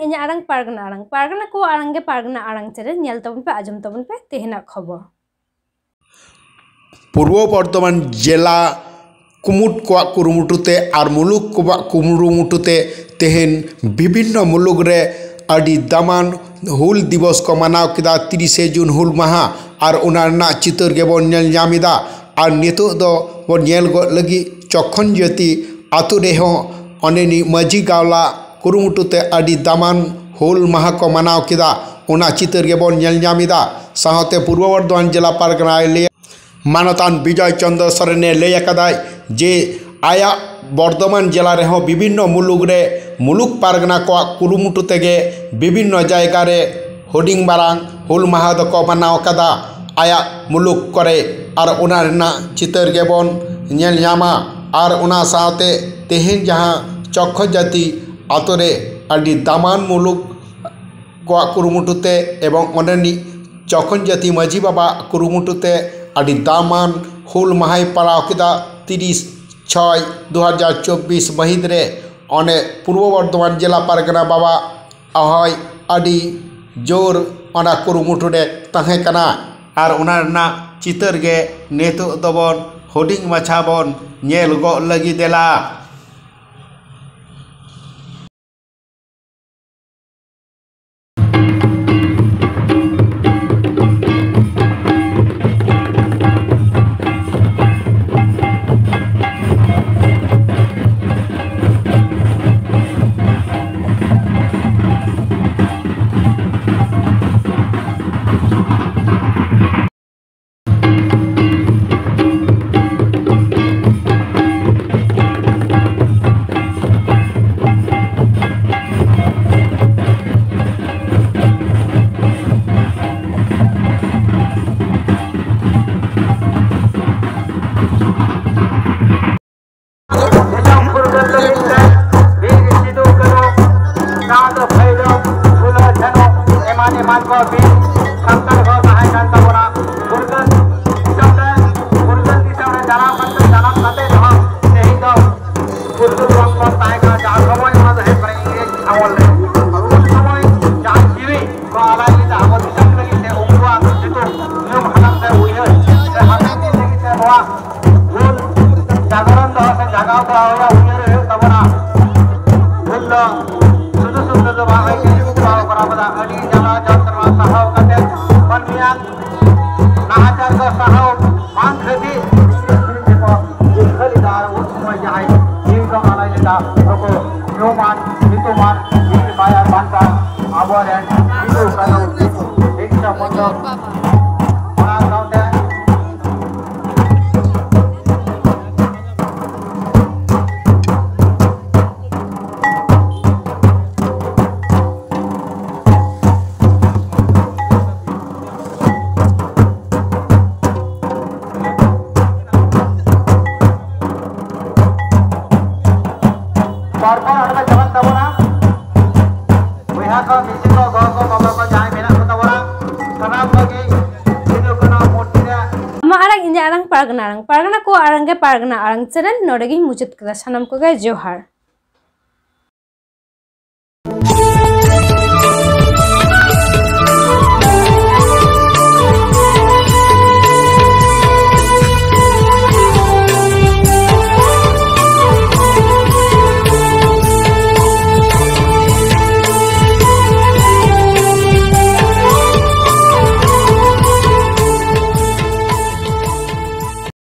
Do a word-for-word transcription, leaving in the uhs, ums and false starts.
ᱤᱧᱟᱹᱜ ᱟᱲᱟᱝ ᱯᱟᱨᱜᱟᱱᱟ ᱟᱲᱟᱝ, ᱯᱟᱨᱜᱟᱱᱟ ᱠᱚᱣᱟᱜ ᱟᱲᱟᱝ ᱜᱮ ᱯᱟᱨᱜᱟᱱᱟ ᱟᱲᱟᱝ ᱪᱮᱱᱮᱞ, ᱧᱮᱞ ᱛᱟᱵᱚᱱ ᱯᱮ, ᱟᱸᱡᱚᱢ ᱛᱟᱵᱚᱱ ᱯᱮ ᱛᱮᱦᱮᱧᱟᱜ ᱠᱷᱚᱵᱚᱨ᱾ ᱯᱩᱨᱵᱚ ᱵᱚᱨᱫᱷᱚᱢᱟᱱ ᱡᱮᱞᱟ ᱠᱩᱢᱩᱴ ᱠᱚᱣᱟᱜ ᱠᱩᱨᱩᱢᱩᱴᱩ ᱛᱮ ᱟᱨ ᱢᱩᱞᱩᱠ ᱠᱚᱣᱟᱜ ᱠᱩᱨᱩᱢᱩᱴᱩ ᱛᱮ ᱛᱮᱦᱮᱧ ᱵᱤᱵᱷᱤᱱᱱᱚ ᱢᱩᱞᱩᱠ ᱨᱮ ᱟᱹᱰᱤ ᱫᱟᱢᱟᱱ ᱦᱩᱞ ᱫᱤᱵᱚᱥ ᱠᱚ ᱢᱟᱱᱟᱣ ᱠᱮᱫᱟ, ᱛᱤᱨᱤᱥᱮ ᱡᱩᱱ ᱦᱩᱞ ᱢᱟᱦᱟ᱾ ᱟᱨ ᱚᱱᱟ ᱨᱮᱱᱟᱜ ᱪᱤᱛᱟᱹᱨ ᱜᱮᱵᱚᱱ ᱧᱮᱞ ᱧᱟᱢ ᱮᱫᱟ᱾ ᱟᱨ ᱱᱤᱛᱚᱜ ᱫᱚ ᱵᱚᱱ ᱧᱮᱞ ᱜᱚᱫ ᱞᱟᱹᱜᱤᱫ ᱪᱚᱠᱠᱷᱚᱱ ᱡᱟᱹᱛᱤ ᱟᱛᱳ ᱨᱮᱦᱚᱸ ᱚᱸᱰᱮᱱᱤᱡ ᱢᱟᱹᱡᱷᱤ ᱜᱟᱣᱞᱟ ᱠᱩᱨᱩᱢᱩᱴᱩ ᱛᱮ ᱟᱹᱰᱤ ᱫᱟᱢᱟᱱ ᱦᱩᱞ ᱢᱟᱦᱟ ᱠᱚ ᱢᱟᱱᱟᱣ ᱠᱮᱫᱟ, ᱚᱱᱟ ᱪᱤᱛᱟᱹᱨ ᱜᱮᱵᱚᱱ ᱧᱮᱞ ᱧᱟᱢ ᱮᱫᱟ᱾ ᱥᱟᱶᱛᱮ ᱯᱩᱨᱵᱚ ᱵᱚᱨᱫᱷᱚᱢᱟᱱ ᱡᱮᱞᱟ ᱯᱟᱨᱜᱟᱱᱟᱭ ᱞᱟᱹᱭ, ᱢᱟᱱᱚᱛᱟᱱ ᱵᱤᱡᱚᱭ ᱪᱚᱱᱫᱨᱚ ᱥᱚᱨᱮᱱᱮ ᱞᱟᱹᱭ ᱟᱠᱟᱫᱟᱭ ᱡᱮ ᱟᱭᱟᱜ ᱵᱚᱨᱫᱷᱚᱢᱟᱱ ᱡᱮᱞᱟ ᱨᱮᱦᱚᱸ ᱵᱤᱵᱷᱤᱱᱱᱚ ᱢᱩᱞᱩᱠ ᱨᱮ ᱢᱩᱞᱩᱠ ᱯᱟᱨᱜᱟᱱᱟ ᱠᱚᱣᱟᱜ ᱠᱩᱨᱩᱢᱩᱴᱩ ᱛᱮᱜᱮ ᱵᱤᱵᱷᱤᱱᱱᱚ ᱡᱟᱭᱜᱟ ᱨᱮ ᱦᱩᱰᱤᱧ ᱢᱟᱨᱟᱝ ᱦᱩᱞ ᱢᱟᱦᱟ ᱫᱚᱠᱚ ᱢᱟᱱᱟᱣ ᱟᱠᱟᱫᱟ᱾ ᱟᱭᱟᱜ ᱢᱩᱞᱩᱠ ᱠᱚᱨᱮ ᱟᱨ ᱚᱱᱟ ᱨᱮᱱᱟᱜ ᱪᱤᱛᱟᱹᱨ ᱜᱮᱵᱚᱱ ᱧᱮᱞ ᱧᱟᱢᱟ᱾ ᱟᱨ ᱚᱱᱟ ᱥᱟᱶᱛᱮ ᱛᱮᱦᱮᱧ ᱡᱟᱦᱟᱸ ᱪᱚᱠᱠᱷᱚ ᱡᱟᱹᱛᱤ ᱟᱛᱳ ᱨᱮ ᱟᱹᱰᱤ ᱫᱟᱢᱟᱱ ᱢᱩᱞᱩᱠ ᱠᱚᱣᱟᱜ ᱠᱩᱨᱩᱢᱩᱴᱩ ᱛᱮ ᱮᱵᱚᱝ ᱚᱸᱰᱮᱱᱤᱡ ᱪᱚᱠᱠᱷᱚᱱ ᱡᱟᱹᱛᱤ ᱢᱟᱹᱡᱷᱤ ᱵᱟᱵᱟᱣᱟᱜ ᱠᱩᱨᱩᱢᱩᱴᱩ ᱛᱮ ᱟᱹᱰᱤ ᱫᱟᱢᱟᱱ ᱦᱩᱞ ᱢᱟᱦᱟᱭ ᱯᱟᱲᱟᱣ ᱠᱮᱫᱟ, ᱛᱤᱨᱤᱥ ᱪᱷᱚᱭ ᱫᱩ ᱦᱟᱡᱟᱨ ᱪᱚᱵᱵᱤᱥ ᱢᱟᱹᱦᱤᱛ ᱨᱮ᱾ ᱚᱸᱰᱮ ᱯᱩᱨᱵᱚ ᱵᱚᱨᱫᱷᱚᱢᱟᱱ ᱡᱮᱞᱟ ᱯᱟᱨᱜᱟᱱᱟ ᱵᱟᱵᱟ ᱦᱚᱸᱭ ᱟᱹᱰᱤ ᱡᱳᱨ ᱚᱱᱟ ᱠᱩᱨᱩᱢᱩᱴᱩ ᱨᱮ ᱛᱟᱦᱮᱸ ᱠᱟᱱᱟ᱾ ᱟᱨ ᱚᱱᱟ ᱨᱮᱱᱟᱜ ᱪᱤᱛᱟᱹᱨ ᱜᱮ ᱱᱤᱛᱚᱜ ᱫᱚᱵᱚᱱ ᱦᱩᱰᱤᱧ ᱢᱟᱪᱷᱟ ᱵᱚᱱ ᱧᱮᱞ ᱜᱚᱫ ᱞᱟᱹᱜᱤᱫ ᱫᱮᱞᱟ᱾ ᱩᱭᱦᱟᱹᱨ ᱥᱮ ᱦᱟᱯᱮᱱ ᱫᱤᱱ ᱞᱟᱹᱜᱤᱫ ᱛᱮ ᱱᱚᱣᱟ ᱦᱩᱞ ᱡᱟᱜᱚᱨᱚᱱ ᱫᱚ ᱥᱮ ᱡᱟᱜᱟᱣ ᱫᱚᱦᱚ ᱦᱩᱭᱩᱜᱼᱟ, ᱩᱭᱦᱟᱹᱨ ᱦᱩᱭᱩᱜ ᱛᱟᱵᱚᱱᱟ᱾ ᱦᱩᱞ ᱫᱚ ᱥᱩᱫᱷᱩ ᱥᱩᱫᱷᱩ ᱫᱚ ᱵᱟᱝ ᱦᱩᱭ ᱠᱟᱱᱟ, ᱡᱤᱣᱤ ᱠᱚ ᱠᱚᱨᱟᱣ ᱠᱟᱫᱟ᱾ ᱟᱹᱰᱤ ᱡᱟᱞᱟ ᱡᱚᱱᱛᱨᱚᱱᱟ ᱥᱟᱦᱟᱣ ᱠᱟᱛᱮ ᱢᱟᱹᱱᱢᱤᱭᱟᱜ ᱱᱟᱦᱟᱪᱟᱨ ᱠᱚ ᱥᱟᱦᱟᱣ ᱵᱟᱝ ᱠᱷᱟᱹᱛᱤᱨ ᱛᱮᱠᱚ ᱡᱤᱵᱽ ᱦᱟᱹᱞᱤ ᱫᱟᱨ ᱩᱱ ᱥᱚᱢᱚᱭ ᱡᱟᱦᱟᱸᱭ ᱡᱤᱣᱤ ᱠᱚ ᱟᱞᱟᱭ ᱞᱮᱫᱟ, ᱱᱩᱠᱩ ᱧᱩᱢᱟᱱ ᱧᱩᱛᱩᱢᱟᱱ ᱵᱤᱨ ᱵᱟᱭᱟᱨ ᱵᱟᱱᱴᱟ ᱟᱵᱚᱨᱮᱱ ᱥᱤᱫᱩ ᱠᱟᱹᱱᱦᱩ ᱵᱤᱨᱥᱟ ᱢᱩᱱᱰᱟ, ᱚᱱᱟ ᱥᱟᱶᱛᱮ ᱯᱚᱨ ᱯᱚᱨ ᱚᱸᱰᱮ ᱠᱚ ᱪᱟᱞᱟᱜ ᱛᱟᱵᱚᱱᱟ᱾ ᱵᱚᱭᱦᱟ ᱠᱚ, ᱢᱤᱥᱤ ᱠᱚ, ᱜᱚ ᱠᱚ, ᱵᱟᱵᱟ ᱠᱚ, ᱡᱟᱦᱟᱸᱭ ᱢᱮᱱᱟᱜ ᱠᱚ ᱛᱟᱵᱚᱱᱟ, ᱥᱟᱱᱟᱢ ᱠᱚᱜᱮ ᱥᱤᱫᱩ ᱠᱟᱹᱱᱦᱩ ᱢᱩᱨᱛᱤ ᱨᱮ ᱟᱢᱟᱜ ᱟᱲᱟᱝ, ᱤᱧᱟᱹᱜ ᱟᱲᱟᱝ, ᱯᱟᱨᱜᱟᱱᱟ ᱟᱲᱟᱝ, ᱯᱟᱨᱜᱟᱱᱟ ᱠᱚ ᱟᱲᱟᱝ ᱜᱮ ᱯᱟᱨᱜᱟᱱᱟ ᱟᱲᱟᱝ ᱪᱮᱱᱮᱞ ᱱᱚᱰᱮ ᱜᱤᱧ ᱢᱩᱪᱟᱹᱫ ᱠᱮᱫᱟ᱾ ᱥᱟᱱᱟᱢ ᱠᱚᱜᱮ ᱡᱚᱦᱟᱨ᱾